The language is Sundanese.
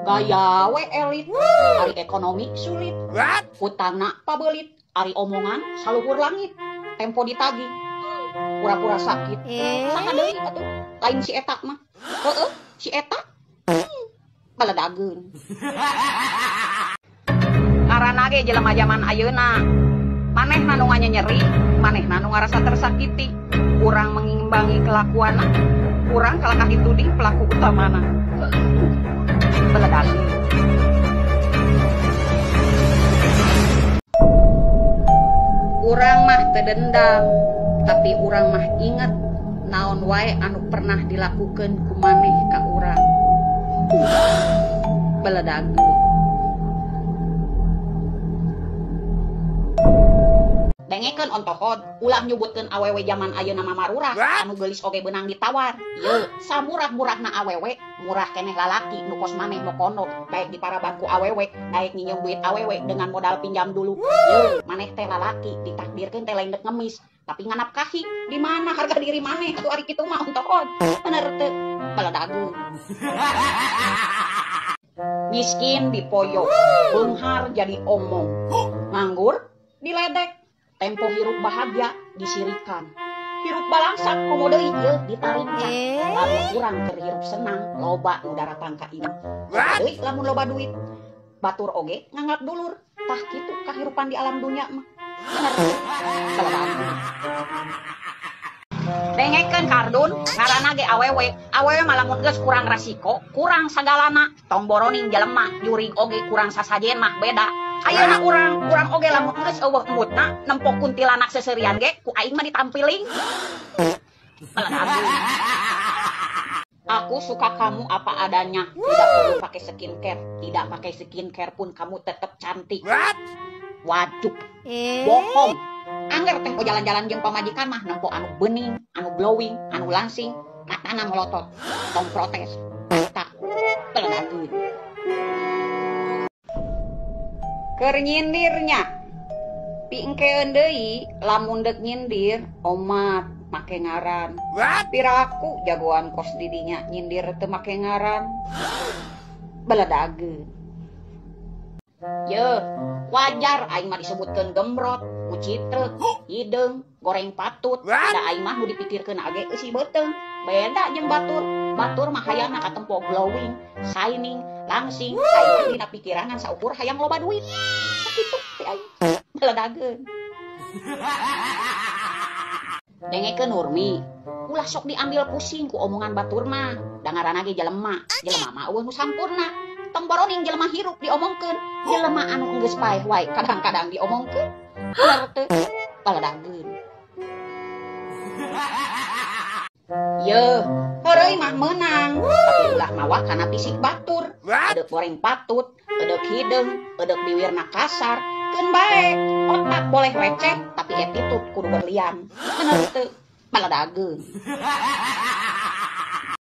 Gaya we elit, ari ekonomi sulit. Hutangna pabelit, ari omongan saluhur langit. Tempo ditagih, pura-pura sakit. Saha deui atuh, lain si eta mah. Heeh, si eta. Baledageun. Ngaranna ge jelema jaman ayeuna. Manehna nu nyeri, manehna nu ngarasa tersakiti. Kurang mengimbangi kelakuanna, kurang kalakah dituding pelaku utamana. Beledageun. Urang mah teu dendam, tapi urang mah inget naon wae anu pernah dilakukeun ku maneh ka urang. Beledageun. Dengekeun ontohod, ulah nyebutkeun awewe jaman ayeuna mah marurah, anu geulis oge beunang ditawar. Ye, samurah-murahna awewe, murah keneh lalaki nu kos maneh mokono, daek diparaban ku awewe, daek nginjem duit awewe dengan modal pinjam dulu. Ye, maneh teh lalaki ditakdirkeun teh lain dek ngemis, tapi nganapkahi. Di mana harga diri maneh atuh ari kitu mah ontohod. Bener teu? Beledageun. Miskin dipoyok, beunghar jadi omong, nganggur diledek. Tempo hirup bahagia disirikan, hirup balangsak komo deui ieu ditarincak. Lamun urang keur hirup senang, loba nu daratang ka imah. Deui lamun loba duit, batur oge nganggap dulur. Tah kitu kahirupan di alam dunya mah. Bener teu? Beledageun. Dengekeun kardun, ngaranna ge awewe. Awewe mah lamun geus kurang rasiko, kurang sagalana. Tong boroning jelema, jurig oge kurang sasajen mah beda. Ayeuna urang oge lamun geus eueuh embutna nempo kuntilanak seserian ge ku aing mah ditampiling. Beledageun. Aku suka kamu apa adanya, tidak perlu pakai skincare, tidak pakai skincare pun kamu tetap cantik. Waduh, bohong. Angger tempo jalan-jalan jeung pamajikan mah nempo anu bening, anu glowing, anu langsing, matana melotot, tong protes. Tak beledageun. Keur nyindirnya, pingkeun deui lamun deuk nyindir omat make ngaran. Piraku jagoan kos didinya nyindir teu make ngaran. Beledageun. Ye, wajar aing mah disebutkeun gembrot, kucitrek, hideung, goreng patut. Da aing mah nu dipikirkeun age eusi beuteung. Beda jeung batur. Batur mah hayangna katempo glowing, shining, langsing. Aing mah dina pikiran ngan saukur hayang loba duit. Sakitu teh aing. Beledageun. Dengekeun Nurmi, ulah sok diambil pusing ku omongan batur mah. Da ngaranna ge jelema, jelema mah eueuh nu sampurna. Tong boroning jelema hirup diomongkeun, jelema anu geus paeh wae kadang-kadang diomongkeun. Bener teu? Beledageun. Ye, heureuy mah meunang, tapi ulah mawa kana fisik batur. Edeuk goreng patut, edeuk hideung, edeuk biwirna kasar, keun bae. Otak boleh receh, tapi attitude kudu berlian. Bener teu? Beledageun.